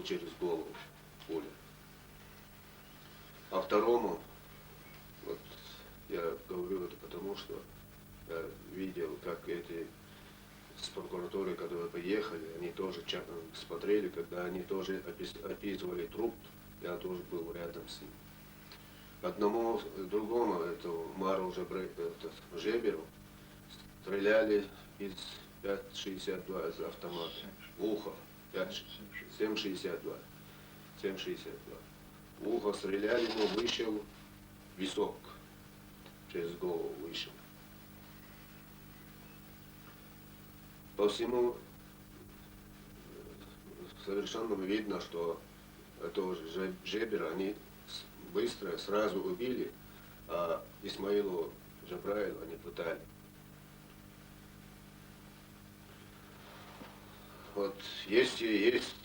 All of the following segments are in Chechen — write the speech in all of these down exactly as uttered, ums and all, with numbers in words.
через голову пуля. А второму, вот я говорю это потому, что я видел, как эти с прокуратуры, которые поехали, они тоже ча- смотрели, когда они тоже опис- описывали труп, я тоже был рядом с ним. Одному, другому, этому Мару Жебре- этот, Жеберу, стреляли из пять шестьдесят два из автомата в ухо. Пять, семь шестьдесят два. Семь шестьдесят два. В ухо стреляли, но вышел висок. Через голову вышел. По всему совершенно видно, что этого же Жебера они быстро сразу убили, а Исмаилу Джабраила они пытали. Вот если есть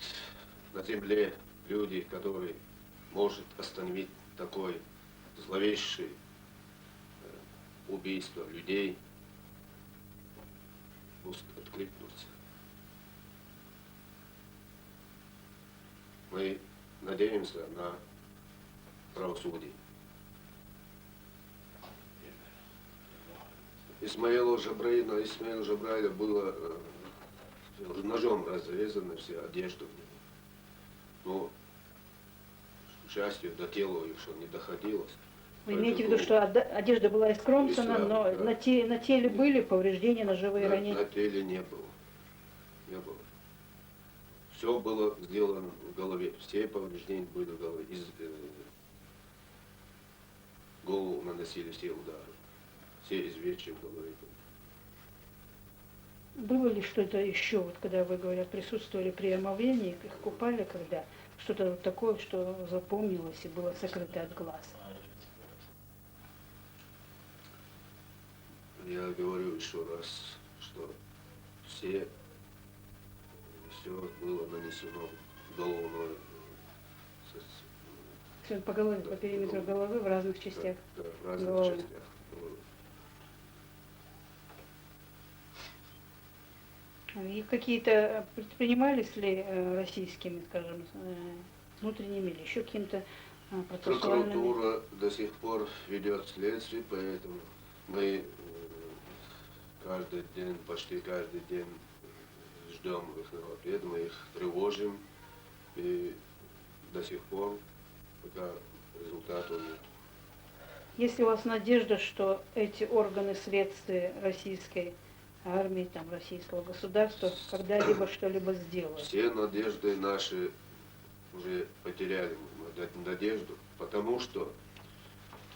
на земле люди, которые может остановить такой зловещий, э, убийство людей, пусть откликнутся. Мы надеемся на правосудие. Исмаила Жабраила, Исмаила Жабраила было, э, ножом разрезаны все одежды у него. Но, к счастью, до тела еще не доходилось. Вы имеете в виду, что одежда была искромсана, но на, те, на теле были повреждения, ножевые ранения? На теле не было. Не было. Все было сделано в голове, все повреждения были в голове. Из, э, голову наносили все удары. Все извечья в голове были. Было ли что-то еще, вот когда вы, говорят, присутствовали при омовении, их купали, когда что-то вот такое, что запомнилось и было сокрыто от глаз? Я говорю еще раз, что все, все было нанесено головной, э, с- Всё по голове, по периметру головы в разных частях. Да, в разных частях головы. И какие-то, э, предпринимались ли, э, российскими, скажем, э, внутренними или еще каким-то, э, процессуальными? Прокуратура до сих пор ведет следствие, поэтому мы, э, каждый день, почти каждый день ждем их ответ, мы их тревожим, и до сих пор пока результатов нет. Есть ли у вас надежда, что эти органы следствия российской армии, там, российского государства когда-либо что-либо сделают? Все надежды наши уже потеряли, мы над- надежду, потому что,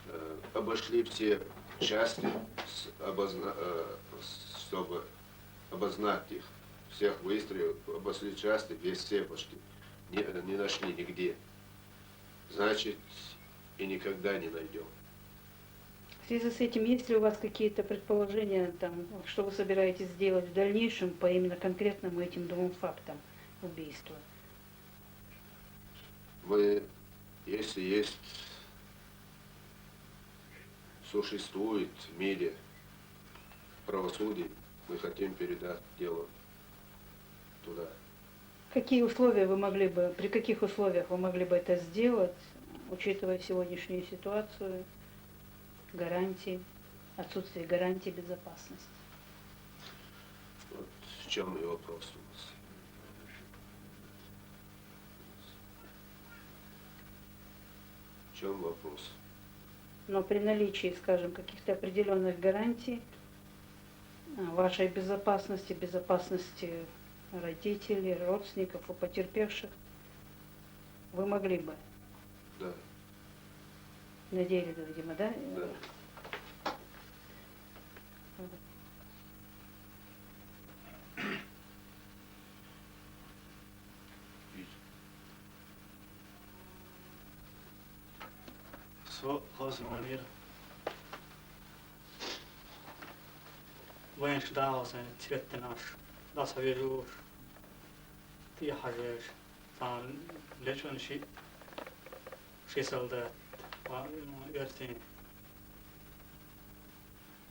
э, обошли все части, с- обозна- э, чтобы обозначить их. Всех выстроили, обошли части, весь все почти. Не, не нашли нигде. Значит, и никогда не найдем. В связи с этим, есть ли у вас какие-то предположения, там, что вы собираетесь сделать в дальнейшем по именно конкретным этим двум фактам убийства? Мы, если есть, существует в мире правосудие, мы хотим передать дело туда. Какие условия вы могли бы, при каких условиях вы могли бы это сделать, учитывая сегодняшнюю ситуацию, гарантии, отсутствие гарантий безопасности? Вот в чем и вопрос у нас. В чем вопрос? Но при наличии, скажем, каких-то определенных гарантий, а, вашей безопасности, безопасности родителей, родственников и потерпевших, вы могли бы? Да. На деле, видимо, да? Да. Со хозманир. Венш даалсан цветтенаш, дасавирууш, тиихажеш, сан лечон ши, ши солдат, ва, ну, эрсин.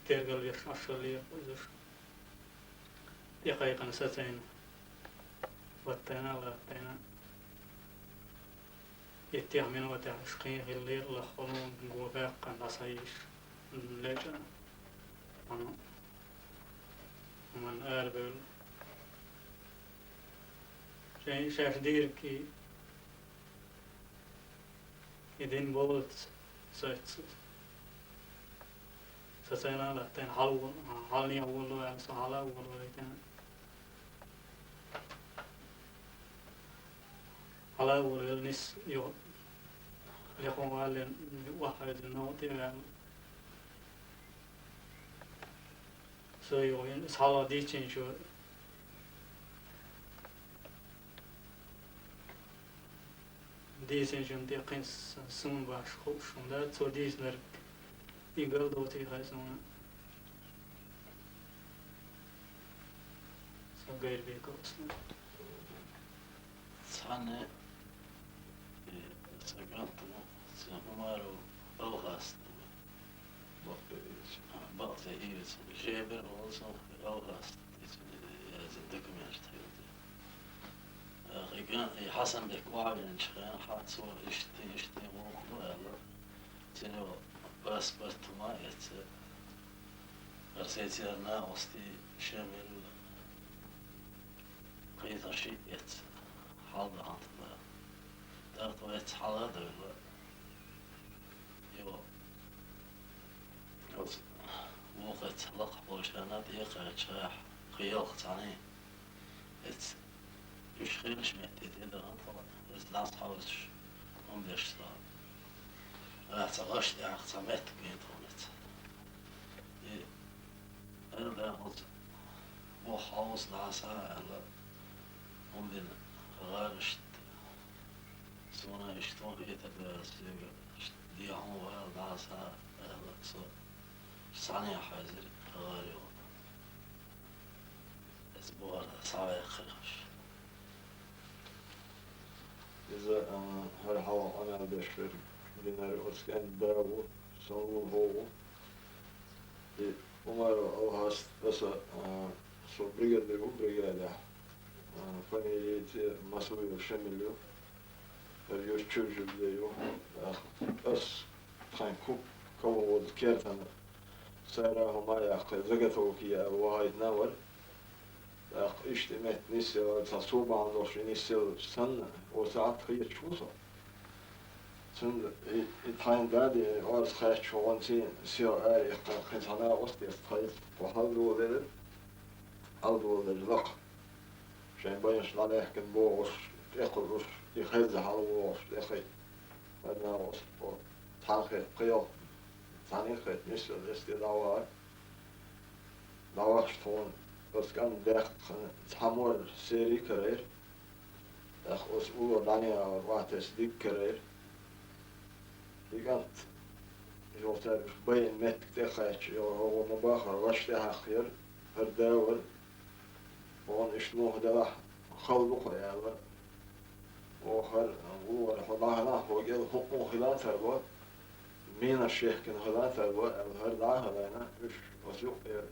Тергал веш ашалия, позуш. Яхайкан сацайн. Ваттайна, латтайна. Иттех минотехь уьш кхин хилла лераллах хӀоллун гуо баьккхина дӀасайийш лечӀана. Хьан хӀуманна арабевлла. Шайн шаьш дийриг и, и дин болац сайца. Со сайна латтайна хьал-, хьалне а волу аьлла, со хьала а волавайтина. Хьала а волавелла нис юха лекхо валлин, ваххьайдина новкъа тӀе а ваьлла. Со юха иза хьала дийцинчу Дийцинчунна тӀе кхин с-, суна баш хууш хӀума дац, цо дийцинарг и гал доций хай суна. Со гайр бекалсна. Цхьанне, э, сан кӀант ву, сан Умаров Алхас ву. Бакъ тӀе ийцина. Бакъ тӀе ийцина. Жебер олу цунах Алхас, иза яздина документаш тхилте. Ахи кӀант, и Хьасанбек охьавеанчу хенахь цо иштта, иштта гӀуллакх ду аьлла, цуьнан паспорт хӀума а эцна, хӀара сайцеран накъостий Шемил, кхин цхьа шиъ эцна, хьалдахьанта бара. ТӀаккха вай эцна хьала а девлла, йо, оцу вукху эцна лакхахь болчарна тӀе а кхаьчча, кхин ялх цхьаьний эцна. Уьш хиллачу метте тӀе а дахана тхо, иза дӀасахьовсуш, хӀума деш ца. Ахьа цхьа гӀаш тӀехь цхьа меттиг гина тхуна эцна. И, аьлла, оцу боху хьовса дӀаса аьлла, хӀума дина гӀарашна. Суна иштта хӀун хетар дара соьга, иштта дехьа хӀума вала дӀаса аьлла, со цхьаьна хьаьжира гӀара йолу. Иза бохург схьаваьккхира уьш. Иза, а, хӀара хьалха къамел деш верг динарг оцу кӀентан да ву, сан ву, хӀо ву. И Умаров Алхас, аса, а, со бригадир ву, бригадехь. А, фамилица Масуев Шамил ю. ХӀара юьртан чуьра жуьгтий ю. Ас тхайн ку-, колхозан кертана цара хӀума а яьккхина, заготовки яла вахийтина вара. ТӀаккха иштта и метта нисъелла, цхьа со бахьана долуш и нисъелла санна, оцу сахьт хеташ ву со. Цундела и, и тхайн дадин орца хаьттича, вон цӀен сиха ара иккхина кхин цхьа накъост эцна тхайца, тхо хьалдолу дерриг, хьалдолу дерриг лакха. Шайн байнаш дӀалаьхкина богӀуш, тӀекхуьуш, и хезна хьала вогӀуш, тӀекхиъ. ХӀара накъост, цхьаьна хетта кхин йолу, цхьаьна хетта нисъелла эцна тӀе дӀавахара. ДӀавахча тхуна оцу кӀанта даьккхина цхьа морра сери карайра. ТӀаккха оцу улло дӀанеӀар охьатесна диг карайра. И кӀант, иза цаьрга уьш байна меттиг тӀе кхаьчча, йо, хӀокхо ма бахара, ваьш тӀехьакхаяра, хӀара да вара. Хьуна иштта муха делахь, хала ду хьо, аьлла. Оха хӀара, ву вара, хьо дӀахьанахь, хьо кӀел хӀуъу хила а тарло, минаш яхкина хила а тарло, аьлла, хӀара дӀа а хилийна, уьш оцу юккъера,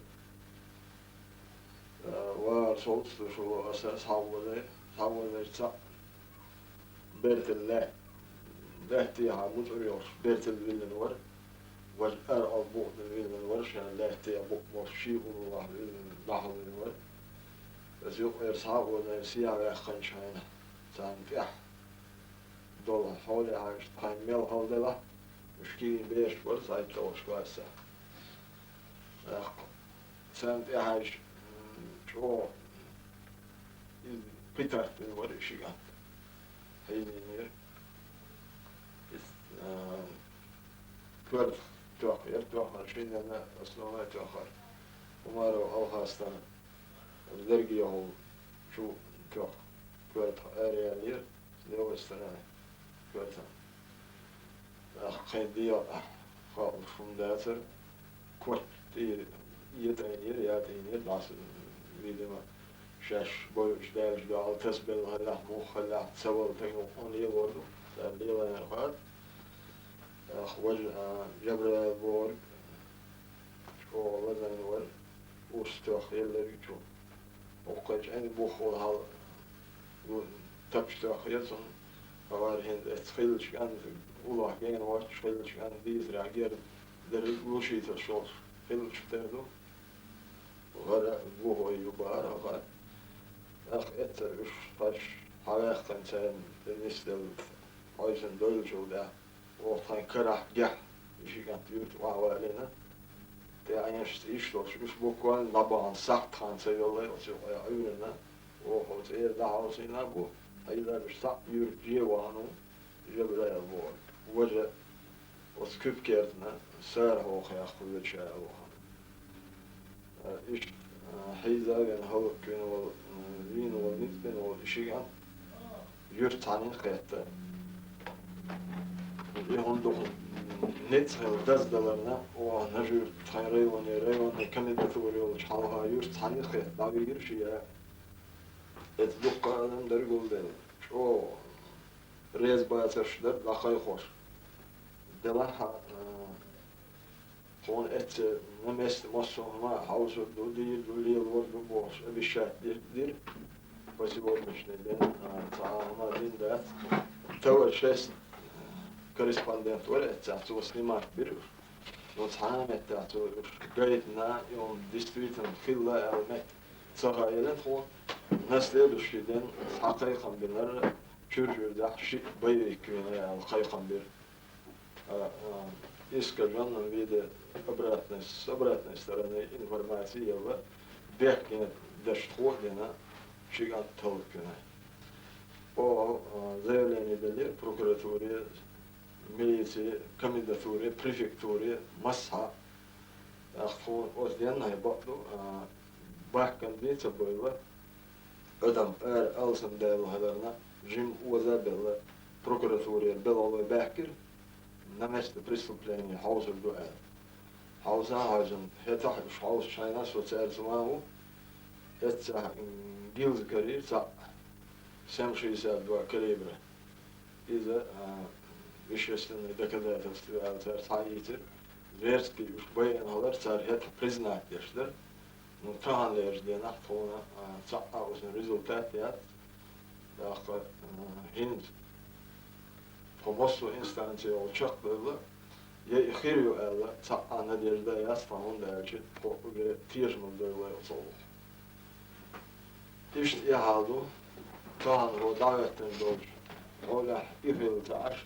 а, вара совцуш ду шу, аса схьавозий, схьавозийча цхьаъ бертал лаьтта, лаьттахьа муцӀар йолуш бертал виллина вара, важа ара алла букъдина виллина вара, шена лаьттахьа букъ болуш ший уллохь виллина, дӀахьулвина вара. Аса юккъера схьа а озийна, сехьа ваьккхинчу хенахь, царна тӀехь долу хьоле хьаьжча, тхайн мел хала делахь, уьш кегий бераш бара, цхьайтталгӀачу классехь. ТӀаккха царна тӀехьаьжча, м, чӀогӀа иза кхин тартина вара и ши кӀант. Хьийзийнера. Иза, а, коьртах тоьхна яра, тоьхна шиннана основной тоьхна. Умаров Алхастан дерриге хьула чу тоьхна, коьртах араяьллера. Левой стороны коьртана. ТӀаккха кхин дегӀа хаалуш хӀума дацара. Коч тӀера ятӀийнера, ятӀийнера, дӀаса, видимо, шаьш бойуш даьлча дуьхьал тасабелла хиллехь, муха хиллехь, ца вала тайна хӀума лелор ду, цара лелайнарг хаа. ТӀаккха важа, а, Жабраил бохург, чӀогӀа лазийна вара, урс тоьхна елларг чу. ХӀокху кхечу эн буххула хьал, тапча тоьхна яра цунна, ХӀара хӀинца эццахь хиллачу кӀанта, уллохь гена воцчуш хиллачу кӀанта дийцарехь герз дерриг а лушийтуш йолуш хиллачух тера ду. ГӀара гуо ю бара гӀара. ТӀаккха эццара уьш хьаьжча, хьаваьккхина царна тӀе нисделла, хьовсийна дойлучул тӀаьхьа, оха тхайн карахь гехь, и ши кӀант юьрта охьавалийна, тӀе Ӏенаш цӀийш долуш, уьш буквально дӀабахана сахьт хан ца йоллай оцу юкъа Ӏуьйранна, оха оцу цӀера дӀахьовсийна а бу, хьийзар уьш цхьаъ юьрта же вахана ву, Жабраил боху, важа оцу куьпа кертана сарахьоху яххуьлучу аьлла вахана. Иштта, а, хьийза а вина, хӀаллаквина волу, м, вийна волу, ницкъ бина волу и ши кӀант юьртахь цхьаьна кхетта. И хӀунда ду хӀун, м, ницкъ хила даздаларна, оха Нажи-Юьрта тхайн районе, районный комендатура йолчу хьалха юьртахь цхьаьна кхетта дӀавигира ши а. Эцу дуккха а адам дерг гулделла. ЧӀогӀа реза бацарш дара дӀакхайкхош. Делахь а, а, тхуна эццахь на месте массо а хӀума а хьовсур ду, дийр ду, лелор ду бохуш, обещать дира, дира. По сегодняшний день, а, цхьа а хӀума дина дац. ТВ шесть корреспондент вара эццахь, цо снимать бира уьш. Ну, цхьана а меттехь цо уьш гайтина, и хӀума действительно хилла аьлла метта ца хаийра тхуна. На следующий день цхьа кхайкхам бинарра, Чуьрчуьрдахь шиъ боевик вийна аьлла кхайкхам бира. А, а, искажённом виде обратной, с обратной стороны информации елла, бехке деш тхо а дина, ши кӀант таллаквина. Оха, а, заявление делира прокуратуре, милице, комендатуре, префектуре, массахьа. ТӀаккха тхуна оцу денна хӀай бакъ ду, а, бахкана дийца а бевлла, адам ара алсамдаьлла хиларна, жима оза а белла, прокуратурера белхалой баьхкира, на место преступления хьовсур ду аьлла. Хьовса а хьаьжна, хӀетахь уьш хьовсуш хьайна со цаьрца ван ву, эццахь, м, гильза карийра цхьаъ, семь шестьдесят два калибра. Иза, а, вещественное доказательство аьлла цара схьаийцира. Зверски уьш байина хилар цара хӀетахь признать деш дара. Ну, таханлерчу денахь тхуна, а, цхьа а оцун результат яц. ТӀаккха, а, хӀинца тхо массо а инстанци йолу чекхдевлла, я и хир ю аьлла, цхьа а надежда яц тхуна, хӀунда аьлча тхо уже тешамаза девлла оцу гӀуллакхах. Иштта и хьал ду, тахана хӀо дӀахӀоьттина долчу хьолехь и хилла ца Ӏаш,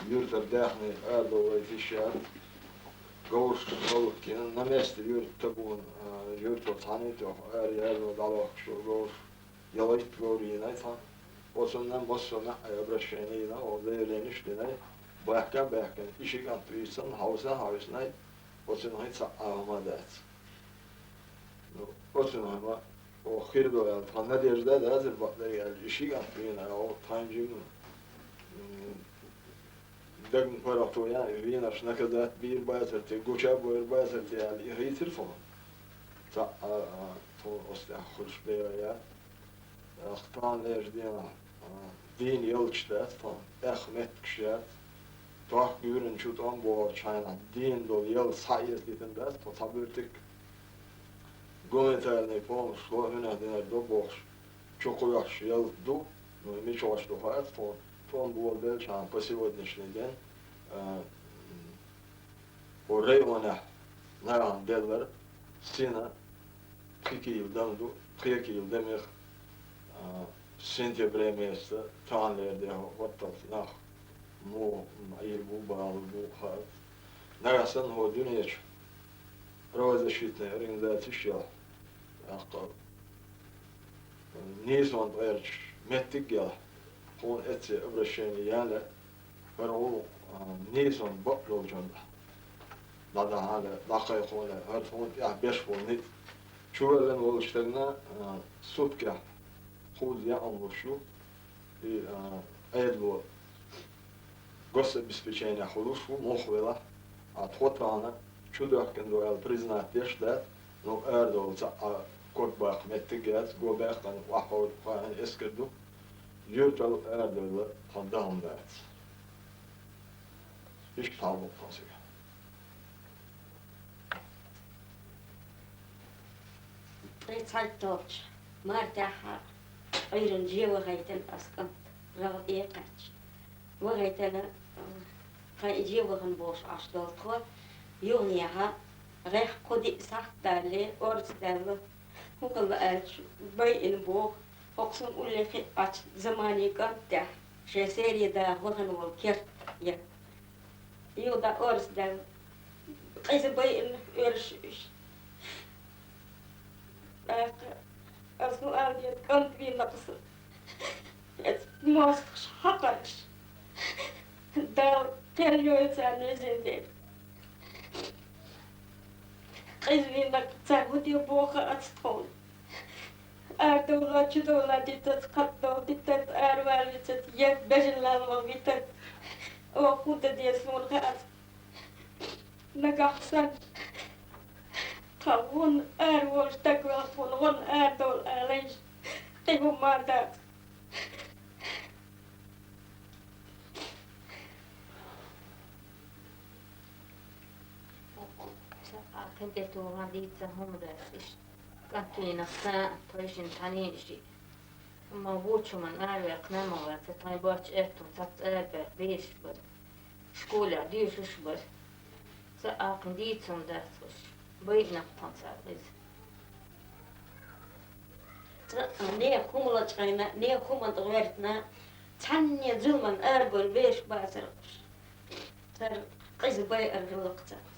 юьртара даьхни арадовлайта йиш яц, говраш хӀаллакдина, на месте юьрта табуна, а, юьрто цхьаьна а тоьхна, ара яьлла дӀалохкуш йолу говраш, ялхитта говр йийнай цхьаьна. Оцунна массо а маьӀӀе обращение йина, оха заявленеш а динай, баьхка а баьхкина, и ши кӀант вийцина, хьовса а хьовсинай, оцунна хӀинца цхьа а хӀума дац. Ну, оцунна хӀума, оха хир ду аьлла, тхан надежда а дацара бакъдерг аьлла, и ши кӀант вийна, оха тхан жима, м, дагна паргӀато ян, и вийнарш наказать бийр бацар те, гуча а бойр бацар те аьлла, и хийцира тхуна. Цхьа а, а, тхуна оцу тӀехь хуьлуш бен яц. ТӀаккха таханлерчу денахь, а, дийна ялташ дац тхо, тӀех меттигаш яц. Тохка гуьйранна чу тӀом бохучу хьайнахь дийна долу ялта схьаэцадитина дац тхо цхьа буьртиг. Гуманитарный помощь ло хӀуьнех динарг до бохуш, чу кхоьхьуш ялта ду, ну, мичахь ду хаьа тхуна, тӀом болабелчахьана по сегодняшний день, а, хӀо районехь нахана деллар сина пхи кийла дам ду, пхи кийла дамех, а, сентябре месяца таханлера де хӀотталц нах муха Ӏийр бу, бала бу хаьа. Нагахь санна хӀо дуьнечу правозащитный организацеш йохь, тӀаккха нийсонан тӀерчаш меттиг а елахь, тхуна эцце обращение ян лаьа, хӀара гӀуллакх, а, нийсонан бакъдолчунна дӀадахьа а лаьа, дӀакхайкхо а лаьа, хӀара тхуна тӀехь беш болу ницкъ. Чувоьллина волчу стагана, а, суткехь кхузза яа луш ю, и, а, Ӏедало гособеспеченехь хуьлуш ву, муха велахь, а тхо тахана чудоьхкина ду аьлла признать деш а дац, ну, арадовла цхьа а ког баккха меттиг а яц, го баьккхина охьаховшу хаийна эскар ду, юьртал арадевлла тхан даха хӀума дац. Иштта хьал бу тхан цига. Тхайн цхьайтталгӀачу мартехь Ӏуьйранна же вахийтина ас кӀант. ГӀалгӀа тӀе кхаьчча. ВахийтӀа, тхан и же вахана бохуш Ӏаш долу тхо, юханехьа гӀеххьа кху-диъ сахьт далале, орца даьлла, хӀун хилла аьлча, байина боху, хӀокху суна уллехь хиъ Ӏачу заманийн кӀант тӀехь, шайн сере даха вахана волу керт ян. Юха дӀа орца даьлла, къиза байина оьрсаша уьш. ТӀаккха аса хӀун ала деза, кӀант вийна-кх сан. Эца мостагӀаш хьакхарш. Дала кхел йойла царна везин дерг. Къиза вийна-кх цара, хӀун де боху аьлча тхуна. Арадовла, чудовла дитац, кхатадовла дитац, аравала витац, я бежан лалло витац. Оха хӀун дан деза суна хаьац. Нагахь санна тхан гӀунна араволуш дагавелла, тхуна гӀунна арадовла алийша, кхин хӀумма а дац. Сан а кхин тӀе тухахь дийца хӀума дац иштта. КӀант вийнах цхьаъ, тхойшинна цхьаьний шиъ. Амма вочу хӀуманна араваьккхина ма вац, тхайн боцчу аьтту цхьацца арабаьхна бераш бара. Школехь доьшуш бара. Сан а кхин дийца хӀума дац уьш. Байинарг тхан цара иза. Цкъа а нехан хӀума лачкъийна, нехан хӀуманна тӀе гӀоьртина, цхьанне зуламан арабевлла бераш бацара уьш. Цара къиза байар хилла-кх цара.